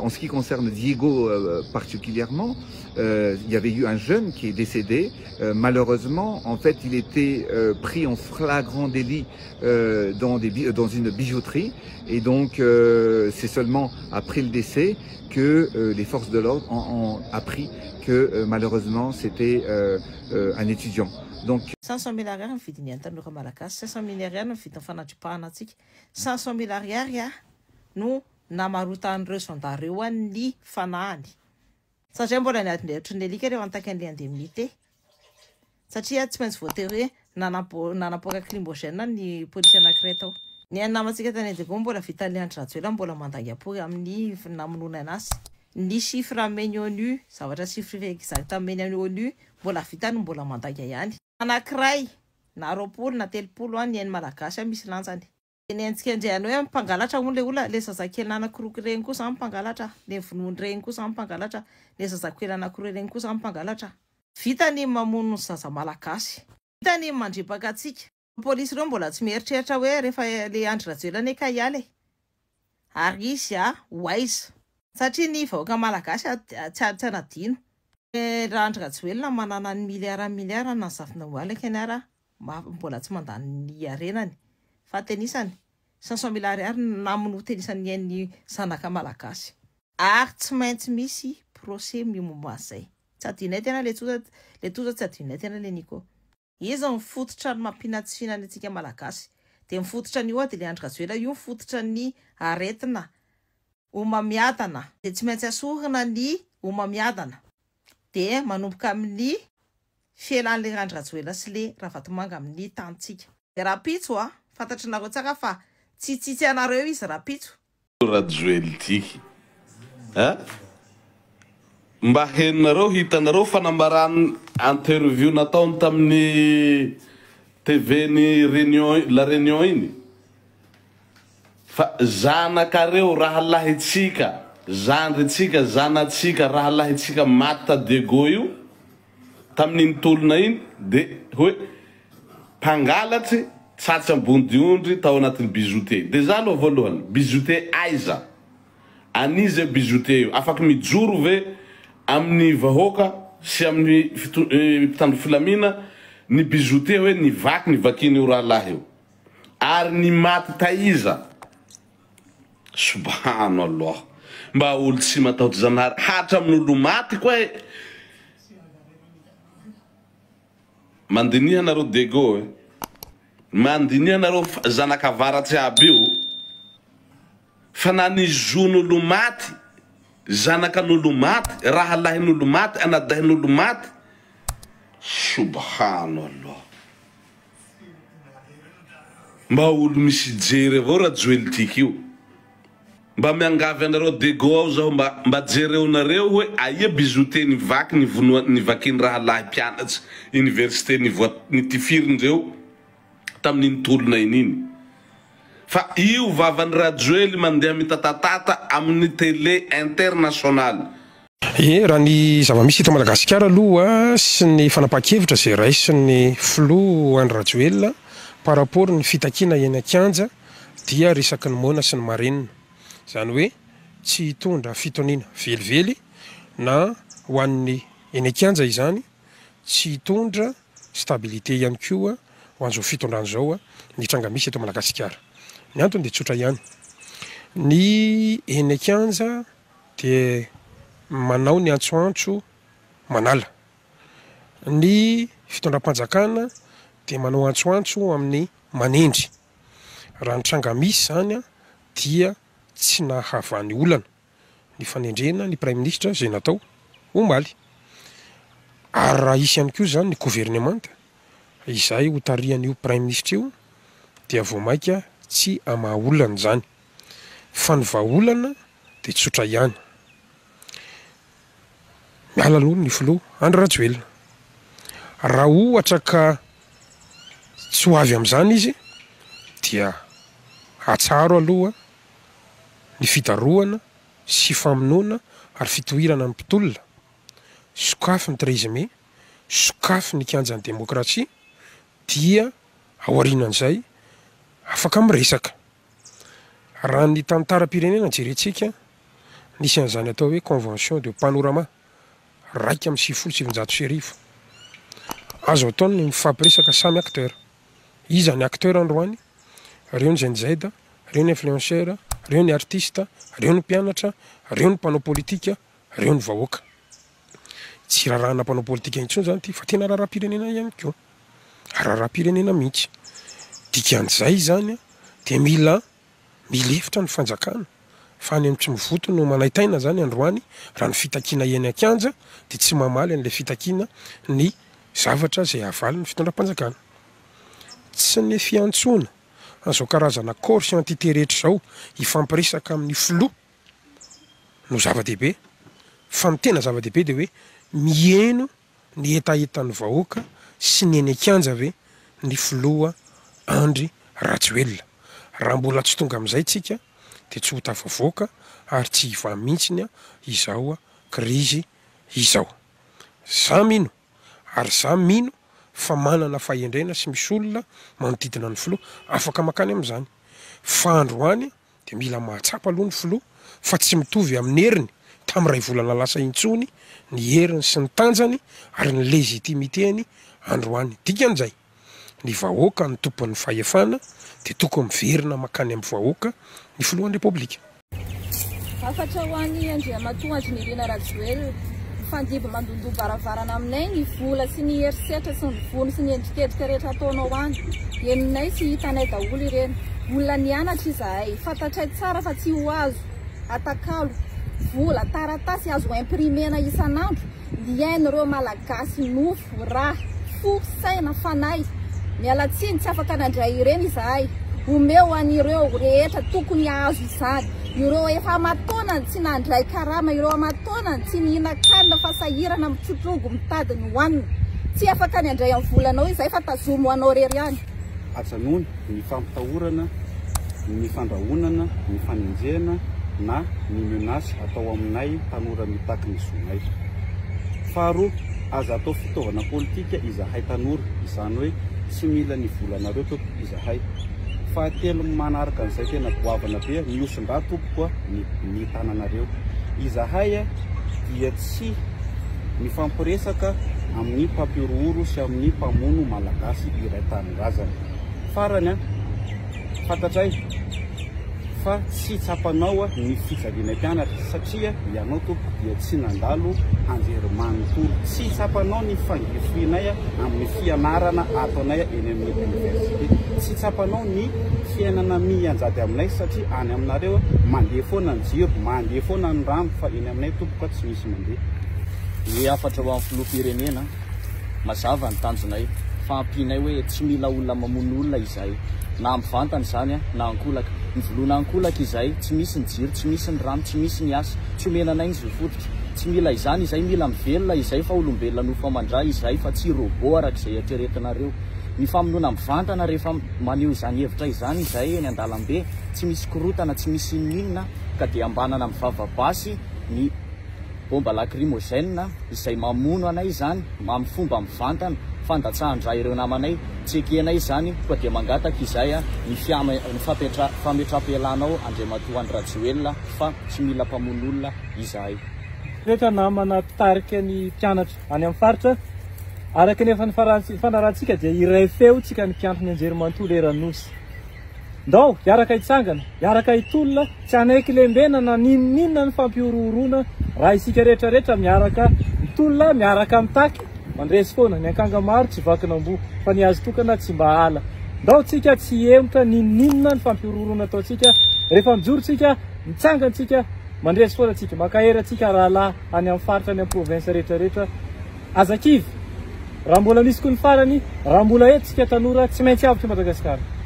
En ce qui concerne Diego particulièrement, il y avait eu un jeune qui est décédé. Malheureusement, en fait, il était pris en flagrant délit dans, des, dans une bijouterie. Et donc, c'est seulement après le décès que les forces de l'ordre ont appris que malheureusement, c'était un étudiant. Donc, 500 000 ariary ny vidiny antanora malagasy, 500 000 ariary ny vidin'ny fanadripahana antsika, 500 000 ariary a no namarotan'ireo gendareo any fanahany, satria mbola niadin'hevitry ny alika rehefa nitaky an'le indemnité, satria tsy maintsy voatery hoe nanapoaka lacrymogène ny polisy anankiray tao. Ny namantsika tany Diego mbola vitan'le Andry Rajoelina, mbola mandangapory amin'ny namonoana anazy. Ny chiffre ameny ONU, zavatra chiffre exact ameny ONU, mbola vitany, mbola mandainga ihany. Anankiray na 20 na 30 a ny hainy malagasy a misy lanjany. Ny antsika indray hoe mpangalatra hono le olona, le zazakely anankiroa reny koa zany mpangalatra, le vonoany reny koa zany mpangalatra, le zazakely anankiroa reny koa zany mpangalatra. Vita ny mamono ny zaza malagasy, vita ny mandripaka atsika. Polisy ireo mbola tsy mieritreritra hoe rehefa le Andry Rajoelina anie ka hiala e, ary izy a ho aiza, satria ny vahoaka malagasy tsy anadino. Raha Andry Rajoelina manana ny miliara miliara na zafina hoalaka ny ara mbola tsy mandany ny arenany, fa tenisany 500 000 ariary namono tenisany ny zanaka malagasy, ary tsy maintsy misy procès momba an'izay. Tsy adinay tena le tsoza, le toza tsy adinay tena le Nico. Izy mifototra ny mampinatsina ny antsika malagasy, de mifototra ny io a de le Andry Rajoelina io mifototra ny aretina homamiadana, de tsy maintsy asorina ny homamiadana, de manomboka amin'ny fialan'le Andry Rajoelina sy le Ravatomanga amin'ny tanitsika. De rahampitso a fantatry nareo tsara fa tsy tsitsy anareo izy rahampitso. Rajoely tiky a mba henonareo, hitanareo fanambarany interview nataony tamin'ny TV ny Réunion, La Réunion iny, fa zanakareo, rahalahitsika, zandritsika, zanatsika, rahalahitsika maty ta Diego io tamin'iny tolona iny, de hoe mpangalatry tsatsy ambodiondry tao anatin'ny bijoutier. De za aloha voalohany, bijoutier aiza, aniza bijoutier io? Afaky mijoro ve amin'ny vahoaka sy amin'ny mpitandro filamina ny bijoutier hoe ny vaky ny vakiny io rahalahy io ary ny maty taiza? Subhanallah, mba olo tsy matahotra Zanahary hatra amin'olo maty koa e. Mandiniha nareo Diego e, mandiniha nareo zanakavaratsy aby io, fa na ny zon'olo maty, zanakan'olo maty, rahalahin'olo maty, anadahin'olo maty, subhanallah, mba olo misy jery avao Rajoely tiky io. Mba miangavy anareo Diego ao zaho, mba jereonareo hoe aia bijoutier ny vaky ny vonoa ny vakiny rahalahy mpianatsy université ny voa ny tifirindreo tamin'iny tolona iny iny, fa io vavan'i Rajoely mandeha mitatatata amin'ny télé international. Ie, raha ny zava-misy eto Madagasikara aloha sy ny fanapahan-kevitra izay raisin'ny filoha Andry Rajoelina par rapport ny fitakiana eny an-kianja dia resaky ny moana sy ny marenina. Izany hoe tsy hitondra fitoniana velively na ho an'ny eny an-kianja izany, tsy hitondra stabilité ihany koa ho an'izao fitondrana izao ny tranga misy eto Madagasikara. Ny antony dia tsotra ihany, ny eny an-kianja dia manao ny antsoantso manala. Ny fitondram-panjakana dia manao antsoantso amin'ny manendry. Raha ny tranga misy izany dia tsy nahavany olana ny fanendrena ny praiminisitra izay natao omaly. Ary raha hisy ihany koa izany ny governemanta izay hotarihan'io praiminisitra io dia vao mainka tsy hamaha olana izany. Fa ny vahaolana dia tsotra ihany. Miala aloha ny filoha Andry Rajoelina. Raha ohatra ka tsy ho avy amin'izany izy dia hatsaro aloha ny fidarohana sy famonoana ary fitohirana ny mpitolona. Sokafy ny 13 mai, sokafy ny kianjan'ny demokrasia dia aorianan'izay afaka miresaka. Raha ny tantaram-pirenena jerentsika, Nisy an'izany atao hoe convention de panorama 1991. Azo atao ny mifampiresaka samy acteur. Iza ny acteur androany? Reo ny Gen Z, reo ny influenceur, reo ny artiste, reo ny mpianatra, reo ny mpanao politika, reo ny vahoaka. Tsy raharahana mpanao politika intsony zany ity fa tena raharaham-pirenena ihany koa. Raharaham-pirenena mihitsy. Dikan'izay zany dia mila milefitra ny fanjakana fa any amin'ny tsy mivoto no manaitaina zany androany raha ny fitakiana eny an-kianja dia tsy mamaly an'ilay fitakiana ny zavatra izay havalin'ny fitondram-panjakana. Tsy ny fiantsoana an'izao karazana corps sy entité rehetra izao hifampiresaka amin'ny filoha no zava-dehibe fa ny tena zava-dehibe dia hoe miheno ny hetahetan'ny vahoaka sy ny eny an-kianja ve ny filoha Andry Rajoelina? Raha mbola tsy tonga amin'izay tsika dia tsy ho tafavoaka ary tsy hivaha mihitsiny izao krizy izao. Za mino ary za mino fa manana fahendrena sy misy olona manodidina ny filoha afaka makany amin'izany fa androany dia mila mahatsapa aloha ny filoha fa tsy mitovy amin'ny heriny tamin'ny iray volana lasa intsony ny heriny sy ny tanjany ary ny légitimité-ny androany. Dikan'izay, ny vahoaka no tompon'ny fahefana dia tokony miverina mankany amin'ny vahoaka ny filohan'ny Repoblika. Hafatra ho an'i Andriamatoa Andry Nirina Rajoelina, Mifandimby mandondom-baravarana aminay ny vola sy ny herisetra sy ny vono sy ny endrikendrika rehetra ataonao any. Henonay sy hitanay daholo ireny. Olona nianatra izahay. Fantatray tsara fa tsy ho azo atakalo vola, taratasy azo imprimena isan'andro ny ain'ireo Malagasy nofo, ra, fo, saina, fanahy. Miala tsiny, tsy afaka nandray ireny izahay. Omeo an'ireo rehetra tokony hahazo izany. Ireo efa aman-taonany tsy nandray karama, ireo aman-taonany tsy nihinan-kanina fa sahirana mitrotrongo mitady ny hohanina. Tsy afaka ny handray amin'ny volanao izahay fa tazomy ho anao irery ihany. Ajanony ny fampitahorana, ny fandrahonana, ny fanenjehana na ny menace atao aminay tanora mitaky ny zonay. Faharoa, aza atao fitaovana politika izahay tanora, izany hoe tsy mila ny volanareo tompoko izahay. Fahatelo manaraka an'izay tena goavana be, mihoson-drà tompoko a, ny ny tananareo. Izahay dia tsy mifampiresaka amin'ny mpampihorohoro sy amin'ny mpamono Malagasy iray tanindrazana. Farany a, fantatray fa tsy tsapanao ny fijalianay mpianatra satria ianao tompoko dia tsy nandalo anjerimanontolo. Tsy tsapanao ny fangifoinay amin'ny fianarana ataonay eny amin'ny université. Tsy tsapanao ny fiainana mianjady aminay satria any aminareo mandeha foana ny jiro, mandeha foana ny rano fa eny aminay tompoko tsy misy mandeha. Ny hafatra ho an'ny filoham-pirenena, mazava ny tanjonay fa ampianay hoe tsy mila olona mamono olona izahay na mivantana izany na ankolaka. Mivoloana ankolaka izahay, tsy misy ny jiro, tsy misy ny rano, tsy misy ny asa, tsy omena anay ny zo fototra. Tsy mila izany izahay, mila mivelona izahay fa olombelona nofo aman-dra izahay fa tsy robot araka izay eritreretinareo. Ny famonoana mivantana rehefa maneho izany hevitra izany izahay eny an-dalambe, tsy misy korotana, tsy misy inoninona ka dia ambanana amin'ny vava basy ny bomba lacrymogène izay mamono anay izany amin'ny fomba mivantana, fandatsahan-drà ireo namanay, tsy ekenay izany koa dia mangataka izahay ny ny fametraham-pialanao Andriamatoa Andry Rajoelina fa tsy mila mpamono olona izahay. Rehetra namana mpitarika ny mpianatra any amin'ny faritra, araka ny efa nifanarahantsika dia iray feo tsika ny mpianatry ny anjerimanontolo eran'ny Nosy. Ndao hiaraka hitsangana, hiaraka hitolona, tsy hanaiky lembena na n'inon'inona ny fampihorohoroana raha isika rehetra rehetra miaraka mitolona, miaraka mitaky, mandresy foana. Ny ankanga maro tsy vakin'amboa fa ny hazo tokana tsy mba ala. Ndao tsika tsy hihemotra n'inon'inona ny fampihorohoroana ataontsika, rehefa mijoro tsika, mitsangana tsika, mandresy foana tsika. Mankahery antsika rahalahy any amin'ny faritra any amin'ny province rehetra rehetra. Aza kivy! Raha mbola misy koa ny farany, raha mbola eto tsika tanora, tsy maintsy avotra i Madagasikara.